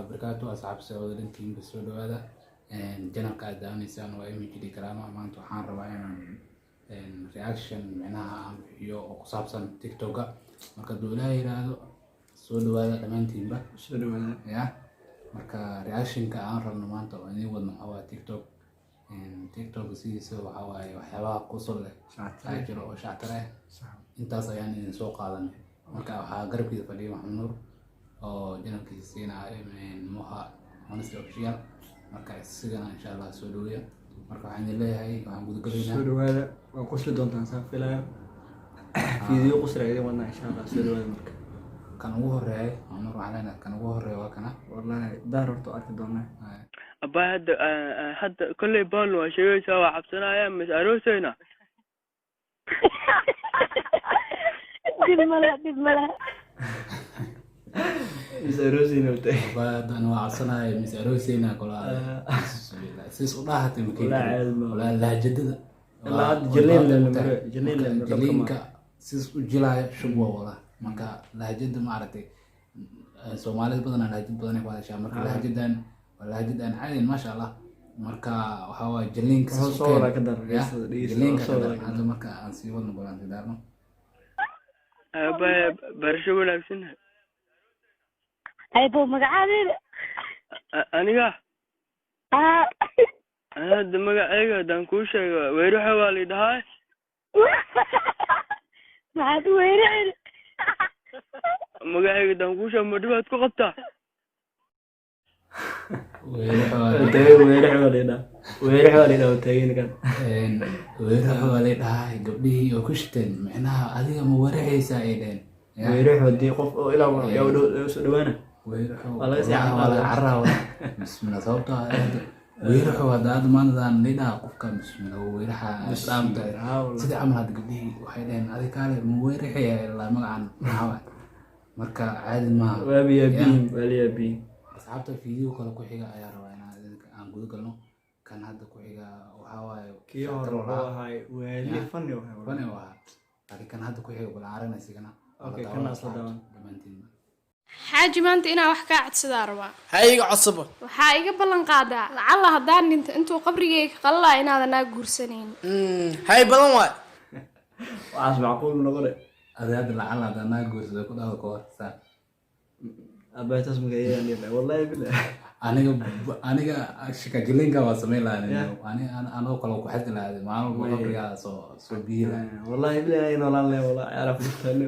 Wabarakaatu. Asxaabta wada dhankiinba, soo dhawaada. Channelka aad daawanaysaan waa MHD Karaama. Maanta waxaan rabaa inaan reaction micnaha aan bixiyo oo ku saabsan TikToka. Marka hadduu Ilaahay yiraahdo, soo dhawaada dhammaantiinba. Soo dhawaada. Ya, marka reactionka aan rabno maanta oo idiin wadno waxaa waaye TikTok. TikTok sidiisa waxaa waaye waxyaabaha qosol leh Shactire. aa jiro oo shactire ah. Intaas ayaan idin soo qaadanay. Marka waxaa garabkiisa fadhiya Maxamed Nuur oo channelkiisa siinaya Moha Honesty Official. Marka isigana insha Allah soo dhaweeya. Marka waxaan idin leeyahay, waxaan gudagalaynaa. Soo dhawaada, waa qosli doontaan saan filayo. Video qosli idin wadnaa insha Allah. Soo dhawaada marka. Kan ugu horeeya, Maxamed Nuur, waxaan leenahay kan ugu horeeya waa kana. Wallahi daar horta arki doonaa. Abaa, hadda hadda kolley Paul waa sheegaysaa, waa cabsanaya mis aroosayna. Dhib male, dhib male. Is aroosina utay. Haddana waa cabsanaya mis arooseyna kola sis u dhahatay. Walaahi caadi ma. Walaa lahjadada. Ilaa hadda jaliin la maro, jaliin la maro. Jaliinka sis u jilaayo shub waa walaa. Marka lahjada, ma aragtay, Soomaalida badanaa lahjad badan ay ku hadashaa. Marka lahjadan waa lahjad aan caadin, maasha Allah. Marka waxaa waaye jaliinka sis Wuxuu u soo keen. wadaa ka dar, Ya, dhegeysta, dhegeysta, jaliinka soo ka wadaa dar. ka Hadda marka aan sii wadno, bal aan sii daarno. Abaa, barasho wanaagsan. Aybo, magacaadeeda? Aniga? Aa. Hadda magacayga haddaan kuu sheego, Weyraxo waa la dhahaa. Maxaad u weyracin? Magacayga haddaan kuu sheego, ma dhibaad ku qabtaa? Weerax waa. Taagay, weerax waa leedhaa, weerax waa leedhaa oo taagay kan. Weerax waa lay dhahay. Gabdhihii oo ku shiteen micnaha, adiga ma weeraxaysaa, ay dheheen. Ya. Weerax hadii qof oo ilaa yaa u soo dhawaana. Weeraxo. Waa laga sii waa laga carraa. Carraa wala. Bismillah, sababtoo ah hadda weeraxo hadda maantadan lidhaa qofka, bismillah, weeraxa dhaamta. Haa, wallahi. Sidii camal hadda gabdhihii waxay dheheen, adiga kaale ma weeraxaya ilaa magacan maxaa waay? Marka caadi maaha. Waa yaabiin, waa la yaabiin. Asxaabta, video kale ku xiga ayaa rabaa inaan aan guda galno. Kan hadda ku xiga waxaa waaye Kii hore shactiro wuxuu lahaa. ahay waali funny u ahay. Funny uu ahaa, laakiin kan hadda ku xiga bal aan aragnay isigana. Okay, kana isla daawan. Dhammaantiin. Xaaji, maanta inaa wax kaa codsadaa rabaa. Ha iga codsaba. Waxaa iga ballan qaadaa, lacalla haddaan dhinto, intuu qabrigayga ka qalalaa inaadan naa guursanayn. Hay, badan waay. Waxaas macquul noqone. Adi hadda lacala haddaa naa guursado ku dhahdo, ka hor saa? Abaa, taas magaceeda aan wallahi billah. Aniga shikajilinka waa samayn lahaa. Yeah. Aniga anoo kale ku xadi lahaa maalin walba qabrigaa soo biyi lahaa. Wallahi billah ay noolaan leh, wallahi ciyaara furtaano.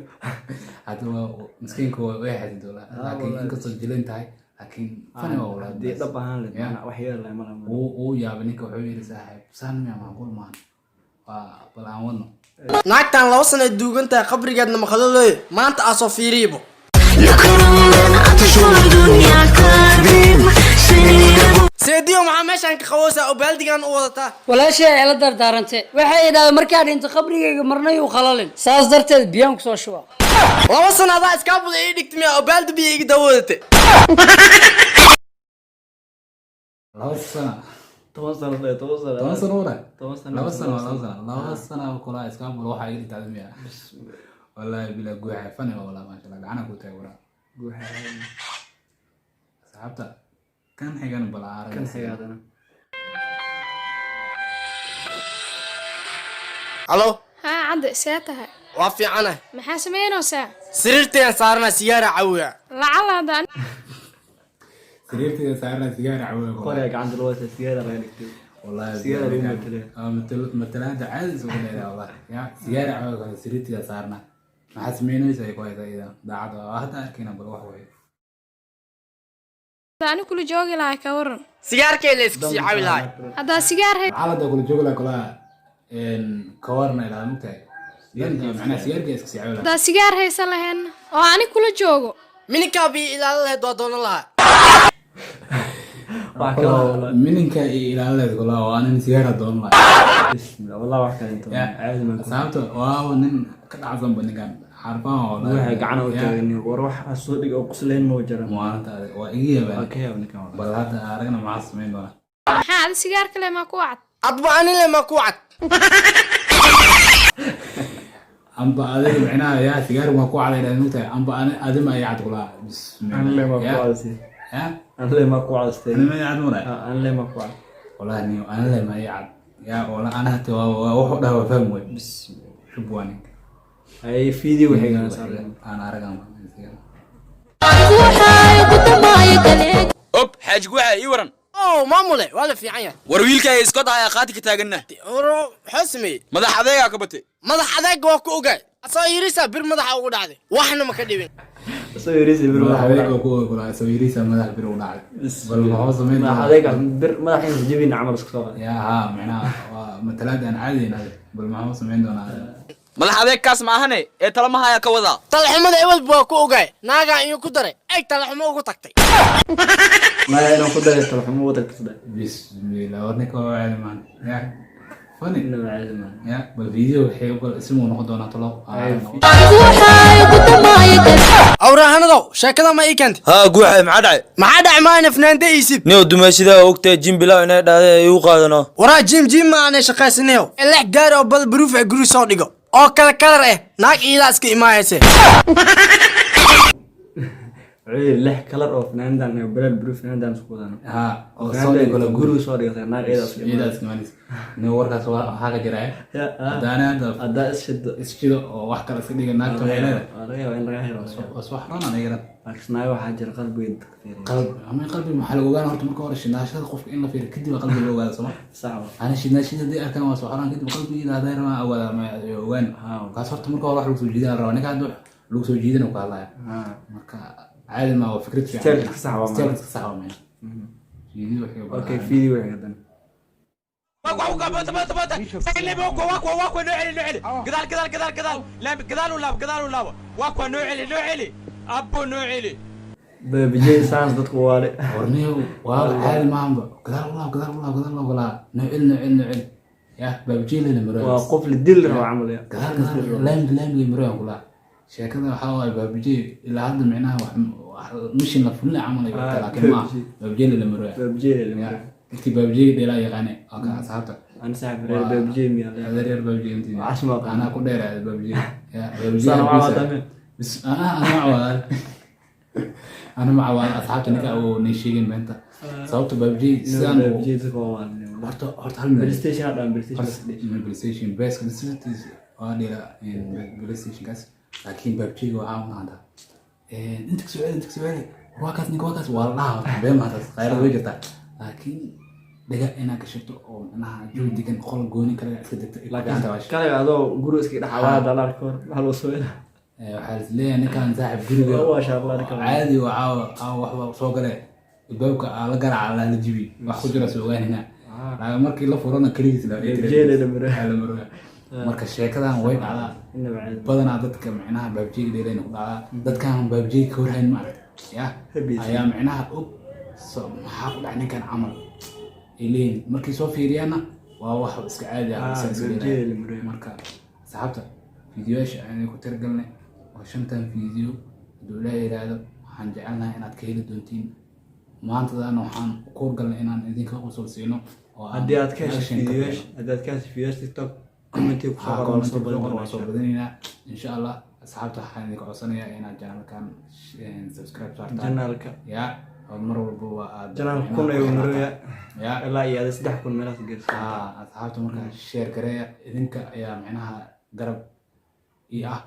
Hadda waa miskiinka way xadi doonaa, laakiin wallahi. Inkastoo jilin tahay, laakiin funny waa wallahi. Haddii dhab ahaan leh Yeah. wax yeel leh malaha. Wuu yaabay ninka, wuxuu yidhi, "Saaxiib, saan miya? Macquul maahan." Waa bal aan wadno. Naagtan 2 sano ay duugan tahay, qabrigeedna maqalolooye maanta aa soo fiiriyibo. Ateş olur dünya kalbim seninle. Seediyo, maxaa meeshaan ka qabowsaa oo baaldigan u wadataa? Walaashay ay la dardaarantay, waxay idhahdeen markaa dhinto qabrigayga marna yuu qalalin, saas darteed biyaan kusoo shuba. 2 sano adaa iskaa buda ii dhigta miya oo baaldi biyo iga dawadatay? 2 sano. 10 sano leh, 10 sano. 10 sano wara. 10 sano. 2 sano, 2 sano, 2 sano kula iskaabul waxaa iga dhigtaa miya? Wallahi bila guuxa funny waa wallahi, maasha Allah, gacana ku taag waraa. Guuxa. Asxaabta, kan xigan bal aan aragnay. Kan xigaadana. Halo. Haa cadde, see tahay? Waa fiicanahay. Maxaa samaynaysaa? Sariirtayaan saarana, sigaara cawiya. Lacala haddaan Sariirtayda saarana, sigaar cawiya. Qoriga gacanta lagu haysta sigaara laga dhigtay. Wallahi. Sigaar lagu matalay. Matalaada caadi isugu leedahay wallahi. Ya sigaar cawiya kale sariirtayda saarna, maxaa samaynaysa ay ku haysaa iyada daacadda waa hadda arkayna bal wax way. Ani kula joogi lahaa, ka waran? Sigaarkay la isku sii cawi lahay. Haddaa sigaar hay. Xaaladda kula joogi lahaa kula kawarna ilaa mugtahay macnaha sigaarka iska sii cawi lahaa. Haddaa sigaar haysan lahayn oo ani kula joogo. Mininkaa biyo ilaalin lahayd waa doonan lahaa. Wax kale wallahi. Mininka iyo ilaalileed kula oo anin sigaara doonan lahaa. Bismillah, wallahi wax kale inta caadi ma ku. Sababta waaba nin ka dhacsanba ninkan xarfahan wallahi. Waxay gacana u taagan, war wax soo dhig oo quslayn ma jira. Maalinta adag waa iga yaabaan. Waa ka yaab ninkan wallahi. Bal hadda aragna maxaa samayn doona. Maxaa adi sigaar kale maa ku wacad? Adba anile ma ku cad? Amba adiga micnaha yaa sigaar waa ku caday mugtahay, amba adima ay cad kulaa. Anile ma ku bismillah. cadsi. Ya. Aan le ma ku cadastay. Anima cad mura. Aan le ma ku cad. Wallahi niyo ana le ma ii cad. Ya wala ana hata waa wuxuu dhaha waa fahmi way. Bismillah. Shub waa ninka. Ay video xiga saaran. Aan aragan. Ob xaaji guuxa ii waran. Oo maamule, waa la fiican yahay. War wiilkaaga iskod ayaa qaati ka taaganna. Oro maxaa sameeyey? Madax adeegaa ka batay. Madax adeeg waa ku ogaay. Asoo yirisa bir madaxa ugu dhacday, waxna ma ka dhibin. Soo yariis bir madax madax adeeg oo ku ogolaa sawiriisa madax bir u dhacay. Bal maxuu sameyn madax doonaa? Adeeg bir madax in jabin camal isku soo qaad. Ya haa, micnaha waa matalaad aan caadiyn adeeg. Bal maxuu sameyn doonaa? Madax adeeg kaas ma ahane ee talamaha ayaa ka wadaa. Talaxumada ewel waa ku ogaay, naagaa iyo ku daray eg talaxumo ugu tagtay. Maya inaan ku daray talxumo ugu tagtay saddex. Bismillah, war ninka waa caadi maan. Ya funny. Inaba caadi maaha. Ya bal video waxay bal ismuu noqon doonaa talo. Awrahanadow, sheekada ma ii keentay? Haa guuxa, maxaa dhacay? Maxaa dhacay maayna fanaanda iisib. Niyow dumeeshidaa ogtahay jimbilaw inay dhahday ay igu qaadano. Waraa jim jim ma aanay shaqaysanayo, lix gaari oo bal baruuf ee guri soo dhigo oo kala kalar eh, naag iidaa iska imaayayse. Wuxuu yidhi lix kalar oo fanaanidan iyo balaal buru fanaanidan isku wadano. Haa, oo soo dhigo la guriga soo dhigatay naag iyada iska iidaa iska imaanaysa. Niyo warkaas waxaa ka jira. Ya, ah. Haddaana hadda haddaa is shido isjido oo wax kale iska dhiga, naagta waxay leedahay waa laga yaabaa in laga helo. Waa soo xaroon anigana. Laakiin naago waxaa jira qalbiga dadka fiiriya. Qalbi ama qalbi maxaa lagu ogaana? Horta marka hore shinaashada qofka in la fiiriyo kadib aa qalbiga la ogaada, sooma? Sax wa. Ana shinaashada haddii arkaan waa soo xaroon, kadib qalbigeeda hadday rabaan ogaada ma ogaan. Haa. Kaas horta marka hore wax lagu soo jiidana la rabaa. Ninka hadda wax lagu soo jiidana ku hadlaya. Haa. Marka caadi ma waa fikrad fiican. Style iska sax waa. Style iska sax waa meel video waxay u okay baahan. Video xiga dan. Gadaal gadaal gadaal gadaal laab gadaal u laab gadaal u laabo waa kuwa noo celi noo celi abbo noo celi. Baabijey sans dadku waale. Warniyow waa caadi maahanba. Gadaal u laab, gadaal u laab, gadaal u laab, gadaal noo celi, noo celi, noo celi. Ya baabjeelena maroon. Waa qof la dil rabo camal ya. Gadaal gadaal laamig laamigay maroon kulaa. Sheekada waxaa waaye baabijey ilaa hadda micnaha wax mishin la fulina camal ay wata, laakiin ma baabjeele la maroon. Baabijey la ya maroon. Intii baabijey dheelaa yaqaane waa ka asxaabta. Ana saaxib reer baabijey miyaa la Ada reer baabijey intii Waxaas ma aqaan. Anaa ku dheeraada baabijey ya baabijey. Saan waa wadame. Bis ana ma cawaad, ana ma cawaad asxaabta ninka oo nay sheegin beenta sababta baabijey sidaan baabijey dadku waa waale. Horta hal meel PlayStation dhan PlayStation. PlayStation best facilities waa dhila PlayStation kaas, laakiin baabjeyga waxaa u maanta inta kasoo celi, inta kasoo celi, waa kaas ninka, waa kaas waa la dhahaa. Horta been maantaas khayrad way jirtaa, laakiin dhaga inaad gashato oo micnaha jawi degan qol gooni kale iska degto gacanta waa Kaliya adoo guriga iska dhex cawaada dalaar ka hor maxaa loo soo helaa? Waxaa is leeyahay ninkan saaxib guriga Waa sha Allah ninkan. Caadi waa caawa caawa waxba soo gale albaabka aa la garaaca la jibi wax ku jira soo ogaanina, laakiin markii la furana keligiis la Baabjey la maroon. la maroon. Marka sheekadan way dhacdaa. Inaba caadi. Badanaa dadka micnaha baabjeyga dheelayna ku dhacdaa, dadkaan baabjeyga ka warhayn ma aragta ya Habiis. Ayaa micnaha og so maxaa ku dhacay ninkan camal ay leeyihin markay soo fiiriyaanna waa wax iska caadi ah, Ah, iska iska baabjey dheelaya. la maroon. Marka asxaabta, fiidiyoyaasha aan ku talagalnay waa shantan fiidiyo. Hadduu Ilaahay yidhaahdo waxaan jecelnahay inaad ka heli doontiin. Maantadana waxaan ku horgalnay inaan idinka qosol siino oo aan Haddii aad ka hesho reaction ka fiidiyoyaasha, haddii aad ka hesho fiidiyoyaasha TikTok, commentiga ku soo haa qor, waa la soo comment badin ku qor, doonaa waa soo insha Allah. badinaynaa insha Allah. Asxaabta waxaan idinka codsanayaa inaad channelkan subscribe saartaan. Channelka. Ya oo mar walba waa aad Channel micnaha 1000 ku ayuu xirnataa. marooyaa. Ya ilaa iyo ada 3000 meelahaas gaarsiin. Haa, asxaabta marka share gareeya, idinka ayaa micnaha garab ii ah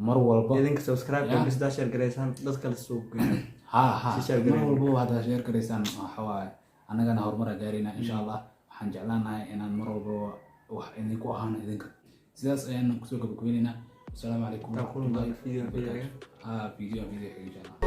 mar walba. Idinka subscribe Ya. ka sidaa share gareysaan dad kale suuq geeyo. haa haa Si share mar gareeyo. walba haddaad share garaysaan waxa waaye annagana horumar gaarayna insha Allah. Waxaan jeclaanahay inaan mar walba wax idinku ahaano idinka. Sidaas ayaan kusoo gabagabeynaynaa. Wasalaamu calaykum Taa kulan waraxmatullaahi video video wabarakaatu. Haa, video video xiga insha Allah.